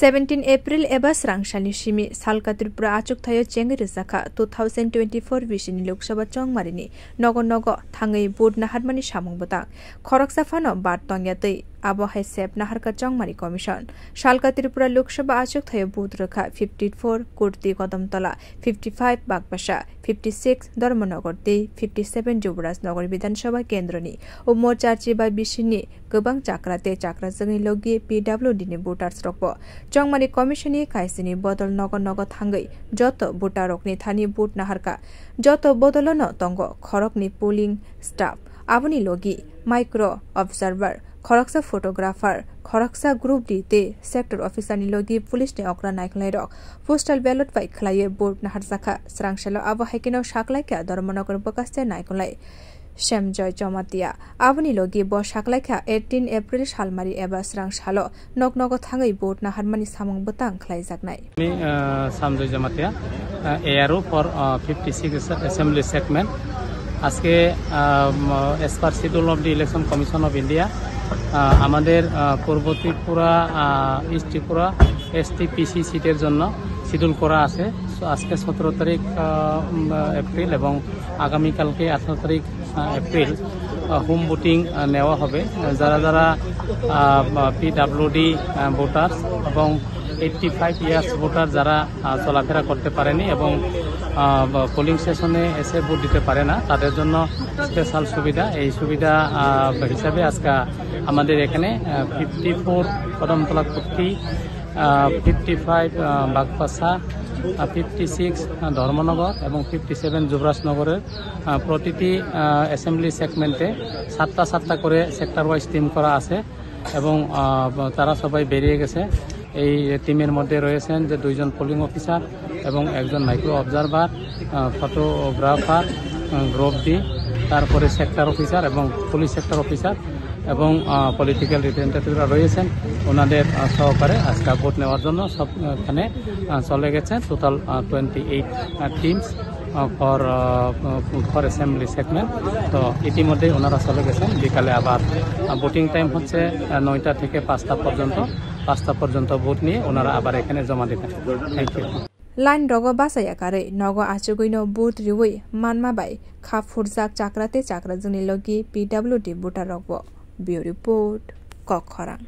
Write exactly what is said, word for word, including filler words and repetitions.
Seventeen April eba srangsalni simi salka Tripura achuk thaio chengwi rwjakha two thousand twenty-four bisini Lok Sabha chongmarini nogo nogo thangwi vote naharmani samung bwtang. Khoroksa phano bat tongya twi abo hai sep naharkha chongmari commission. Salka Tripura Lok Sabha achuk thaio vote rwkha fifty-four Kurti Kodamtola, fifty-five Bagpasa, fifty-six Dharmanagar tei fifty-seven Jubrajnagar Bidhan Sabha kendroni. Omo charchi ba bisini kwbang chakra tei chakrajwkni logi P W D ni voters rokbo chongmani commission ni kaisini bodol nogo nogo thangwi joto voter rokni thani vote naharkha. Joto bodolono tongo khorokni polling staff, aboni logi micro observer, khoroksa photographer, khoroksa group D tei sector officer ni logi police ni okra naikolnai rok postal ballot bai khwlaiwi vote naharjakha. Srangsalo abo hai kheno saklaikha Dharmanagar bwkhaste naikolnai Semjoy Jamatia. Aboni logi bo saklaikha eighteen April salmari eba srangsalo nok nogo thangwi vote naharmani samung bwtang khlaijaknai. আমি, আহ, সামজয় জমাতিয়া, আহ, এ আর ও for, আহ, fifty six assembly segment। আজকে, আহ, উম, as per schedule of the Election Commission of India, আহ, আমাদের, আহ, পূর্ব ত্রিপুরা, আহ, ইস্ট ত্রিপুরা এসটি পিসি সিটের জন্য শিডিউল করা আছে। So, আজকে সতেরো তারিখ, আহ, উম, এপ্রিল এবং আগামীকালকে আঠারো তারিখ, আহ, এপ্রিল, আহ, হোম ভোটিং, আহ, নেওয়া হবে। আহ, যারা যারা, আহ, পিডাব্লিউডি, আহ, ভোটার্স এবং এইটটি ফাইভ ইয়ার্স ভোটার যারা, আহ, চলাফেরা করতে পারেনি এবং, আহ, বা পোলিং স্টেশনে এসে ভোট দিতে পারে না, তাদের জন্য স্পেশাল সুবিধা। এই সুবিধা, আহ, হিসাবে আজকে আমাদের এখানে, আহ, ফিফটি ফোর কদমতলা কুর্তি, আহ, ফিফটি ফাইভ, আহ, বাগপাসা, আহ, ফিফটি সিক্স, আহ, ধর্মনগর এবং ফিফটি সেভেন যুবরাজনগরের, আহ, প্রতিটি, আহ, অ্যাসেম্বলি সেগমেন্টে সাতটা সাতটা করে সেক্টর ওয়াইজ টিম করা আছে এবং, আহ, তারা সবাই বেরিয়ে গেছে। এই টিমের মধ্যে রয়েছেন যে দুইজন পোলিং অফিসার এবং একজন মাইক্রো অবজারভার, আহ, ফটোগ্রাফার, আহ, গ্রুপ ডি, তারপরে সেক্টর অফিসার এবং পুলিশ সেক্টর অফিসার এবং, আহ, পলিটিক্যাল রিপ্রেজেন্টেটিভরা রয়েছেন। ওনাদের, আহ, সহকারে আজকে ভোট নেওয়ার জন্য সব, আহ, এখানে, আহ, চলে গেছে টোটাল, আহ, টোয়েন্টি এইট, আহ, টিমস, আহ, ফর, আহ, ফর অ্যাসেম্বলি সেগমেন্ট। তো ইতিমধ্যেই ওনারা চলে গেছেন। বিকালে আবার, আহ, ভোটিং টাইম হচ্ছে, আহ, নয়টা থেকে পাঁচটা পর্যন্ত। পাঁচটা পর্যন্ত ভোট নিয়ে ওনারা আবার এখানে জমা দেবেন। Thank you. Line rogo bachaya karwi nogo achugwino vote riwi manma bai kha phurjak chakra tei chakrajwkni logi P W D voter rokbo. Bureau Report, Kokkhorang.